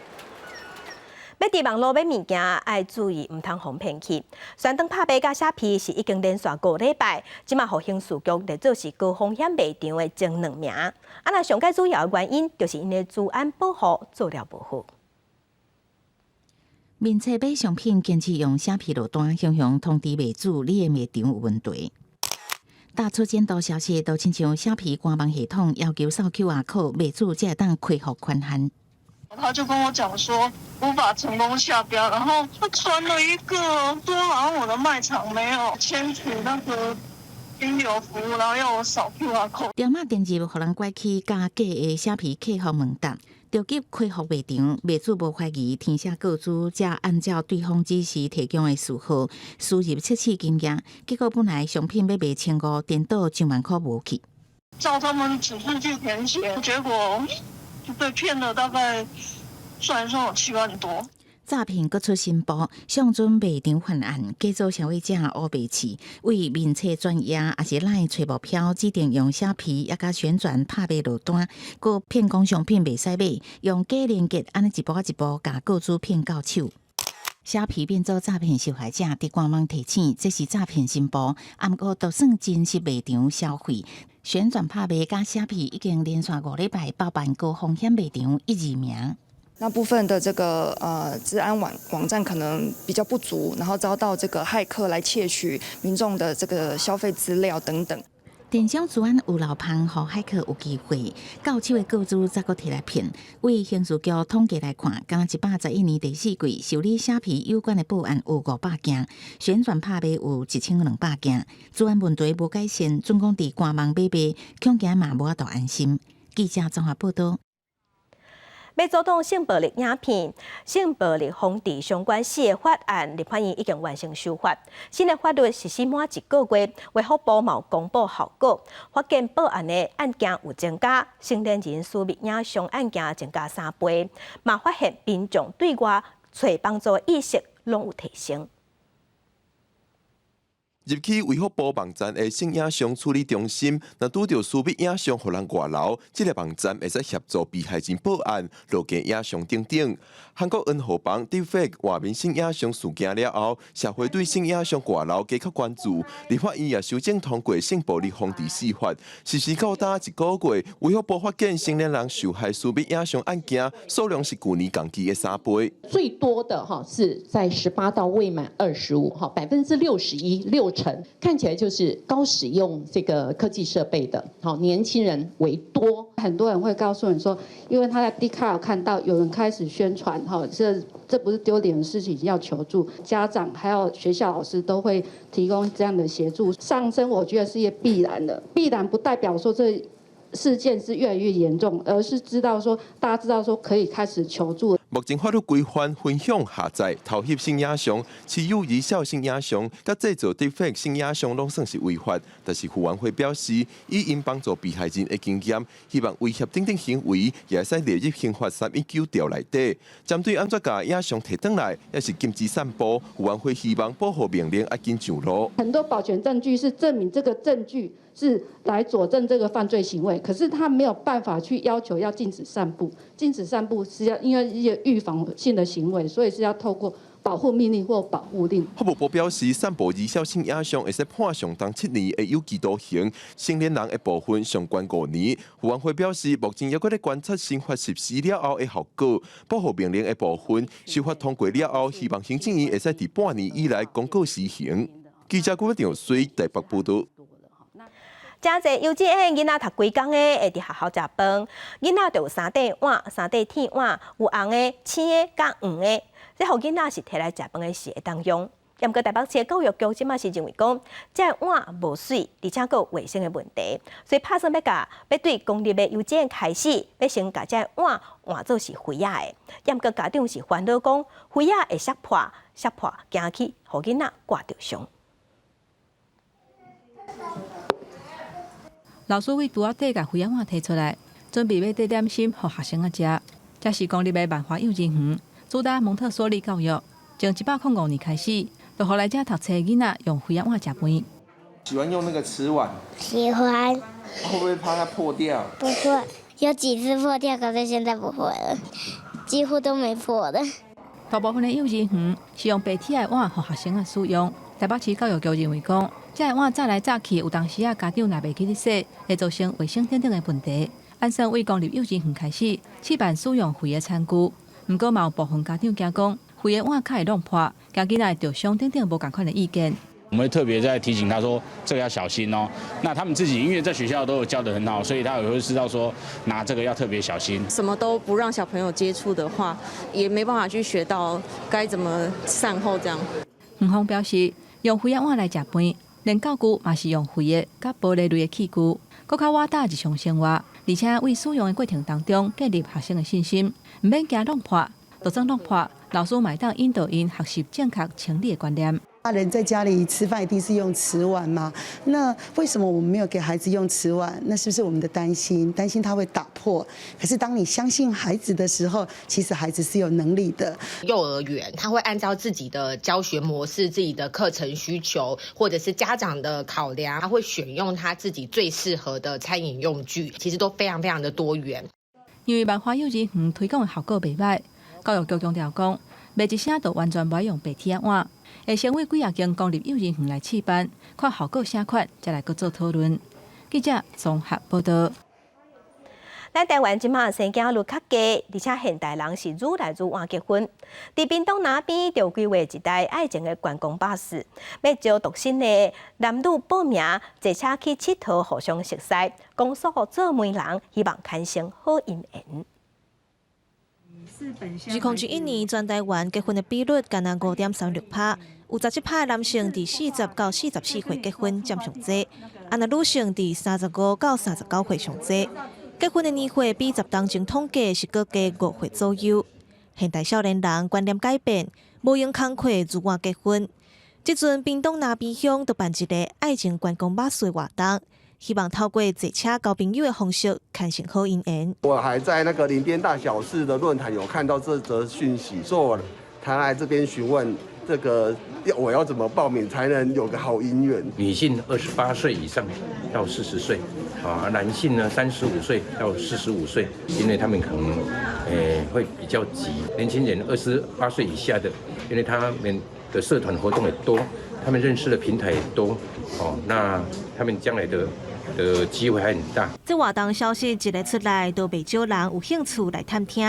欲佇網路買物件，愛注意毋通予人騙去。旋轉拍賣佮寫皮是已經連續5禮拜，這馬予刑事局列做是高風險賣場的前兩名。啊，若上蓋主要的原因，就是𪜶的資安保護做了無好。面冊買商品堅持用寫皮落單，雄雄通知賣主，你的賣場有問題。打出剪刀消息，都親像寫皮官網系統要求掃 QR code，賣主才會當恢復權限。他就跟我講說無法成功下標，然後他傳了一個說好像我的賣場沒有簽署那個金流服務，然後要我掃 QR code。條碼登入，予人拐去共假的寫皮客服網站，著急開復賣場，賣主無懷疑，填寫個資，才按照對方指示提供的序號輸入測試金額，結果本來商品欲賣1500，顛倒1萬箍無去。照他們指示去填寫，結果就被騙了，大概算一算有7萬多。詐騙閣出新步，上準賣場犯案，假做消費者烏白試，為面冊專頁，抑是 LINE 揣目標，指定用寫皮，抑佮旋轉拍賣落單，閣騙講商品袂使買，用假連結，按呢一步仔一步共個資騙到手。寫皮變做詐騙受害者，佇官網提醒，這是詐騙新步，毋過都算真實賣場消費。旋轉拍賣佮寫皮已經連續5禮拜包辦高風險賣場一二名。那部分的這個資安網站可能比較不足，然後遭到這個駭客來竊取民眾的這個消費資料等等。電商資安有漏縫，予駭客有機會，到手的個資再閣提來騙。對刑事局統計來看，敢若111年第四季受理寫皮有關的報案有500件，旋轉拍賣有1200件。資安問題無改善，準講佇官網買賣，恐驚嘛無法度安心。記者綜合報道。欲阻擋性暴力影片、性暴力防治相關四个法案，立法院已經完成修法。新的法律實施滿一個月，衛福部嘛有公布效果，發現報案的案件有增加，成年人私密影像案件增加3倍，嘛發現民眾對外揣幫助意識攏有提升。入去衛福部網站的性影像處理中心，若拄著私密影像予人外流，這个網站會使協助被害人報案、落架影像等等。韓國恩荷邦 Deepfake 畫面性影像事件了後，社會對性影像外流加較關注。立法院也修正通過性暴力防治四法，實施到今一個月，衛福部發現成年人受害私密影像案件數量是舊年同期的3倍。最多的哈是在18到未滿25哈，61%，6成看起來就是高使用這個科技設備的，好年輕人為多。很多人會告訴你說，因為他在 Dcard 看到有人開始宣傳，哈，這不是丟臉的事情，要求助，家長還有學校老師都會提供這樣的協助。上升，我覺得是一個必然的，必然不代表說這事件是越來越嚴重，而是知道說大家知道說可以開始求助。目前法律規範分享、下載、偷翕性影像、持有疑似性影像、佮製造 Deepfake 性影像，攏算是違法。但是傅園慧表示，以𪜶幫助被害人的經驗，希望威脅等等行為也會使列入刑法319條內底。針對按怎共影像提轉來，抑是禁止散布，傅園慧希望保護命令愛緊上路。很多保全證據是證明這個證據是來佐證這個犯罪行為，可是他沒有辦法去要求要禁止散布。禁止散布是要因為一個預防性的行為，所以是要透過保護命令或保護令。法務部表示，散布疑似性影像會使判上重7年的有期徒刑，成年人的部分上懸5年。傅園慧表示，目前猶閣咧觀察新法實施了後的效果，保護命令的部分修法通過了後，希望行政院會使佇半年以內公告施行。記者郭長水台北報道。誠濟幼稚園囡仔讀規工的會佇學校食飯，囡仔就有三塊碗、三塊鐵碗，有紅的、青的、佮黃的，這予囡仔是提來食飯的時會當用。毋過台北市教育局這馬是認為講，這个碗無媠，而且閣有衛生的問題，所以拍算欲共欲對公立的幼稚園開始，欲先共這个碗換做是菲仔的。毋過家長是煩惱講，菲仔會摔破，摔破驚去予囡仔割著傷。老師為櫥仔底共菲仔碗提出來，準備欲綴點心予學生仔食。這是公立的萬華幼稚園，主打蒙特梭利教育，從105年開始，就予來遮讀冊囡仔用菲仔碗食飯。喜歡用那個瓷碗？喜歡。會不會怕它破掉？不會，有幾次破掉，可是現在不會了，幾乎都沒破的。大部分的幼兒園是用白鐵的碗予學生仔使用。台北市教育局認為講，這个碗紮來紮去，有當時仔家長若袂記得洗，會造成衛生等等的問題。按算對公立幼稚園開始試辦使用廢的餐具，毋過嘛有部分家長驚講，廢的碗較會弄破，驚囡仔會著傷等等無仝款的意見。我們會特別在提醒他說，這個要小心哦。那他們自己因為在學校都有教得很好，所以他也會知道說拿這個要特別小心。什麼都不讓小朋友接觸的話，也沒辦法去學到該怎麼善後這樣。園方表示，用廢的碗來食飯，連教具嘛是用廢的佮玻璃類的器具，閣較倚搭日常生活，而且為使用的過程當中建立學生的信心，毋免驚弄破，就算弄破，老師嘛會當引導𪜶學習正確清理的觀念。大人在家裡吃飯一定是用瓷碗嘛？那為什麼我們沒有給孩子用瓷碗？那是不是我們的擔心？擔心他會打破？可是當你相信孩子的時候，其實孩子是有能力的。幼兒園他會按照自己的教學模式、自己的課程需求，或者是家長的考量，他會選用他自己最適合的餐飲用具，其實都非常非常的多元。因為萬華幼稚園推廣的效果袂䆀，教育局強調講，袂一聲就完全無愛用白鐵碗。會先為幾仔間公立幼兒園來試辦，看效果啥款，才來閣做討論。記者綜合報道。咱台灣這馬生囝率較低，而且現代人是愈來愈晚結婚。佇屏東那邊就規劃一台愛情的觀光巴士，欲招獨身的男女報名，坐車去𨑨迌，互相熟似，公所做媒人，希望牽成好姻緣。 2021年全台灣結婚的比率干焦5.36趴，有17趴的男性佇40到44歲結婚佔上濟，啊若女性佇35到39歲上濟。結婚的年歲比10冬前統計是閣加5歲左右。現代少年人觀念改變，無閒工課愈晚結婚。這陣屏東那邊鄉就辦一个愛情觀光巴士活動。希望透過坐車交朋友的方式，牽成好姻緣。我還在那個林邊大小事的論壇有看到這則訊息，所以我才來這邊詢問這個我要怎麼報名才能有個好姻緣。女性28歲以上到40歲，啊，男性呢35歲到45歲，因為他們可能會比較急。年輕人28歲以下的，因為他們的社團活動也多，他們認識的平台也多，哦，那他們將來的機會還很大。這活動消息一个出來，都袂少人有興趣來探聽。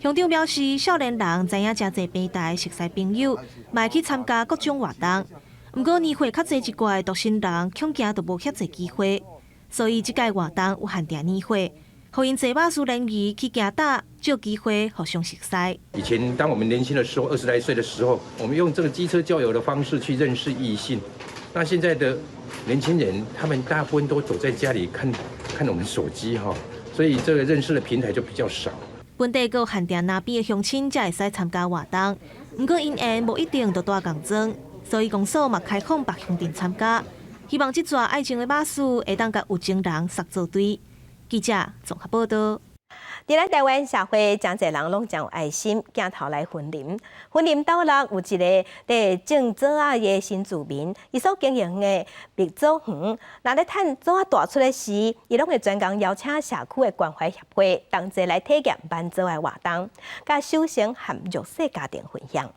鄉長表示，少年人知影誠濟平台熟似朋友，嘛會去參加各種活動。毋過年歲較濟一寡的獨身人，恐驚就無遐濟機會，所以這屆活動有限定年歲，予𪜶坐巴士聯誼去行搭，藉機會互相熟似。以前當我們年輕的時候，20來歲的時候，我們用這個機車交友的方式去認識異性。那現在的年輕人，他們大部分都躲在家裡看看我們手機哈，所以這個認識的平台就比較少。本地閣限定那邊的鄉親才會使參加活動，毋過姻緣無一定就帶仝裝，所以公所嘛開放別鄉鎮參加，希望這逝愛情的巴士會當佮有情人捒做對。記者綜合報道。佇咱台灣社會，誠濟人攏誠有愛心，鏡頭來雲林。雲林斗六有一个佇種棗仔的新住民，伊所經營的蜜棗園，若咧趁棗仔大出的時，伊攏會專工邀請社區的關懷協會同齊來體驗挽棗的活動，佮守成和弱勢家庭分享。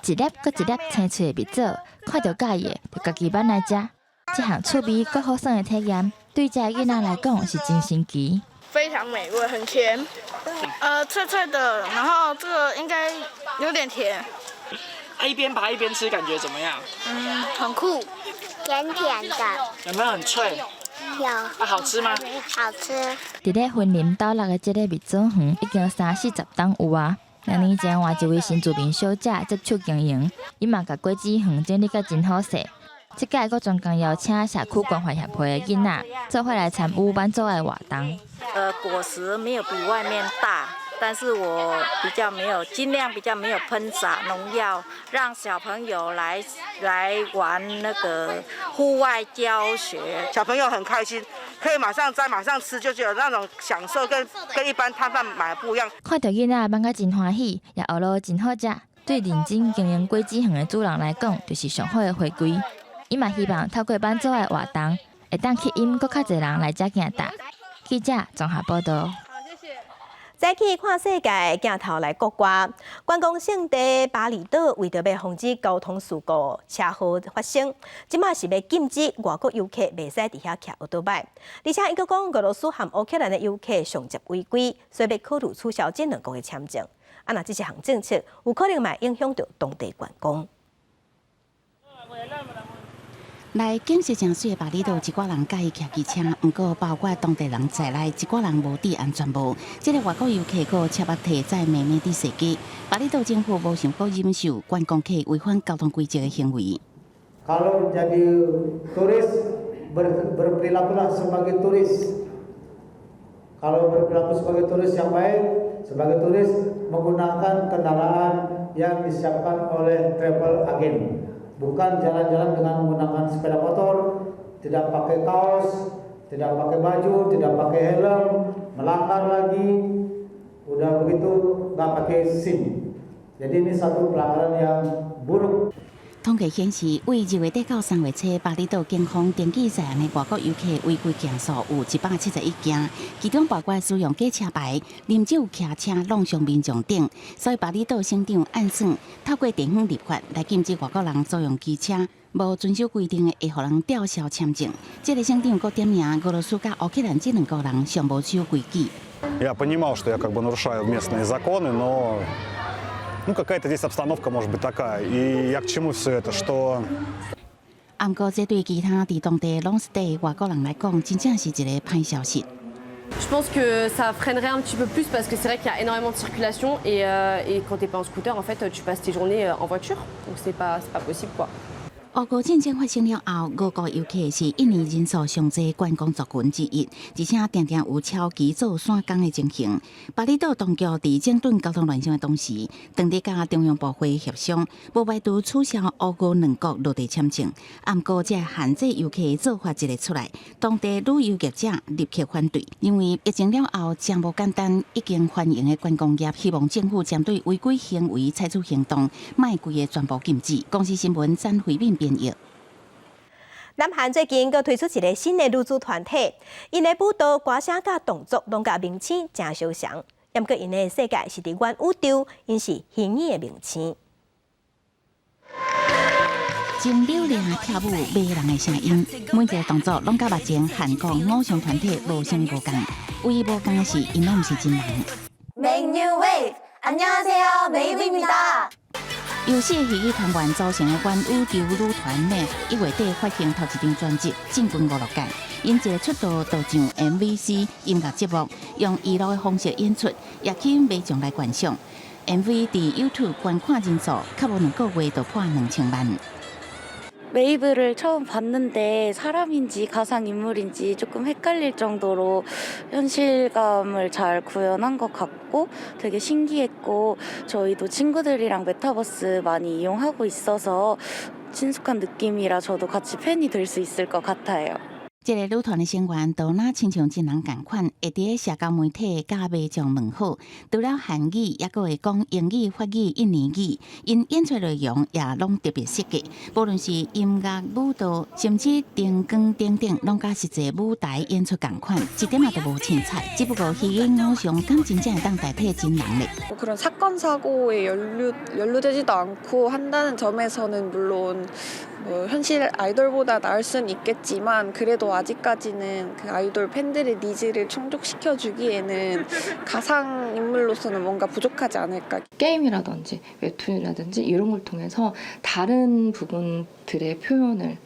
一粒閣一粒青翠的蜜棗，看著佮意的，就家己挽來食。這項趣味閣好耍的體驗，對這个囡仔來講是真神奇。非常美味，很甜，脆脆的，然後這個應該有點甜。啊，一邊拔一邊吃，感覺怎麼樣？嗯，很酷，甜甜的。有沒有很脆？有。啊，好吃嗎？好吃。佇咧雲林斗六的這个蜜棗園，已經三四十冬有啊。2年前，換一位新住民小姐接手經營，伊嘛共果子園整理甲真好勢。這屆閣專工邀請社區關懷協會的囡仔，做伙來參與挽棗的活動。果實沒有比外面大，但是我比較沒有，盡量比較沒有噴灑農藥，讓小朋友來玩那個戶外教學。小朋友很開心，可以馬上摘、馬上吃，就覺得那種享受跟一般攤販買的不一樣。看著囡仔挽甲真歡喜，也學落真好食，對認真經營果子園的主人來講，就是上好的回歸。伊嘛希望透過挽棗的活動，會當吸引閣較濟人來遮行搭。記者綜合報道。再去看世界鏡頭來國外，觀光勝地巴厘島為著欲防止交通事故、車禍發生，這馬是欲禁止外國遊客袂使佇遐騎歐多擺。而且伊閣講俄羅斯和烏克蘭的遊客上捷違規，所以欲考慮取消這兩國的簽證。啊，若這項政策有可能嘛影響著當地觀光。來景色誠媠的巴厘島，一寡人佮意騎機車，毋過包括當地人在內，一寡人無戴安全帽。這个外國遊客閣赤目提載妹妹佇踅街。巴厘島政府無想閣忍受觀光客違反交通規則的行為。 Kalau jadi turis berperilakulah sebagai turis. Kalau berperilaku sebagai turis yang baik, sebagai turis menggunakan kendaraan yang disiapkan oleh travel agent. Bukan jalan-jalan dengan menggunakan sepeda motor, tidak pakai kaos, tidak pakai baju, tidak pakai helm, melanggar lagi, udah begitu nggak pakai SIM. Jadi ini satu pelanggaran yang buruk. 統計顯示，為二月底到三月初，巴厘島警方登記在案的外國遊客違規件數有171件，其中包括使用假車牌、啉酒騎車弄傷民眾等。所以巴厘島省長按算透過地方立法來禁止外國人租用機車，無遵守規定的會予人吊銷簽證。這个省長閣點名俄羅斯佮烏克蘭這兩國人上無守規矩。 Я понимал, что я как бы нарушаю местные законы, но ну, какая-то здесь обстановка может быть такая. И я к чему все это, что 毋過，這對其他佇當地攏 stay 外國人來講，真正是一个歹消息。 Je pense que ça freinerait un petit peu plus parce que c'est vrai qu'il y a énormément de circulation et quand t'es pas en scooter, en fait, tu passes tes journées en voiture, donc c'est pas possible, quoi. 烏俄戰爭發生了後，俄國遊客是一年人數上濟觀光族群之一，而且定定有超期做散工的情形。巴厘島當局佇整頓交通亂象的同時，當地佮中央部會協商，無排除取消烏俄兩國落地簽證。毋過，這限制遊客的做法一个出來，當地旅遊業者立刻反對，因為疫情了後誠無簡單，已經繁榮的觀光業，希望政府針對違規行為採取行動，莫規个全部禁止。公視新聞詹慧敏編譯。南韓最近閣推出一个新的女子團體，𪜶的舞蹈、歌聲佮動作攏佮明星誠相像，毋過𪜶的世界是佇元宇宙，𪜶是虛擬的明星。真嘹亮跳舞迷人的聲音，每一个動作攏佮目前韓國偶像團體無啥物無仝。唯一無仝的是，𪜶攏毋是真人。 Make new wave，안녕하세요，메이브입니다。 由四个虛擬團員組成的元宇宙女團 MAVE，一月底發行頭一張專輯，進軍娛樂界。𪜶一个出道就上 MBC 音樂節目，用娛樂的方式演出，也吸引民眾來觀賞。MV佇 YouTube 觀看人數，較無兩個月就破2000萬。 웨이브를 처음 봤는데 사람인지 가상 인물인지 조금 헷갈릴 정도로 현실감을 잘 구현한 것 같고 되게 신기했고 저희도 친구들이랑 메타버스 많이 이용하고 있어서 친숙한 느낌이라 저도 같이 팬이 될 수 있을 것 같아요. 這个女團的成員都若親像真人仝款，會佇社交媒體佮民眾問好。除了韓語，猶閣會講英語、法語、印尼語。𪜶演出內容也攏特別設計，無論是音樂、舞蹈，甚至燈光等等，攏佮實際舞台演出仝款，一點仔都無凊彩。只不過虛擬偶像敢真正會當代替真人咧？ 그런 사건 사고에 연루되지도 않고 한다는 점에서는 물론 뭐 현실 아이돌보다 나을 수는 있겠지만 그래도 아직까지는 그 아이돌 팬들의 needs를 충족시켜 주기에는 가상 인물로서는 뭔가 부족하지 않을까. 게임이라든지 웹툰이라든지 이런 걸 통해서 다른 부분들의 표현을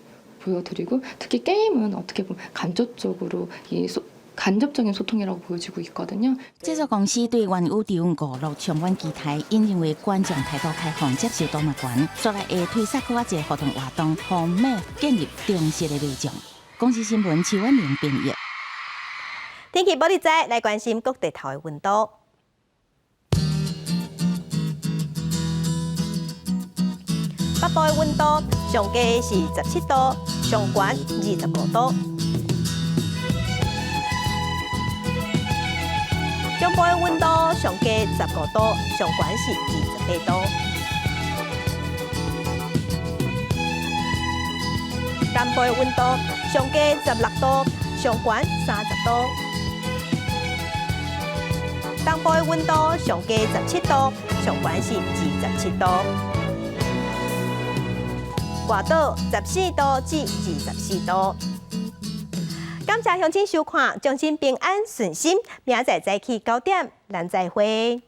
보여드리고 특히 게임은 어떻게 보면 간접적으로 이 소, 간접적인 소통이라고 보여지고 있거든요. 製作公司對元宇宙娛樂充滿期待，𪜶認為觀眾態度開放，接受度嘛懸，煞來會推出閣較濟互動活動，予 MAVE 建立忠實的民眾。公視新聞徐婉玲編譯。天氣報你知，來關心各地頭的溫度。北部的溫度上低是17度，上懸25度。中部的溫度上低15度，上懸是28度。南部的溫度上低16度，上懸30度。東部的溫度上低17度，上懸是27度。外島14度至24度。感謝鄉親收看，祝恁平安順心，明仔載早起9點，咱再會。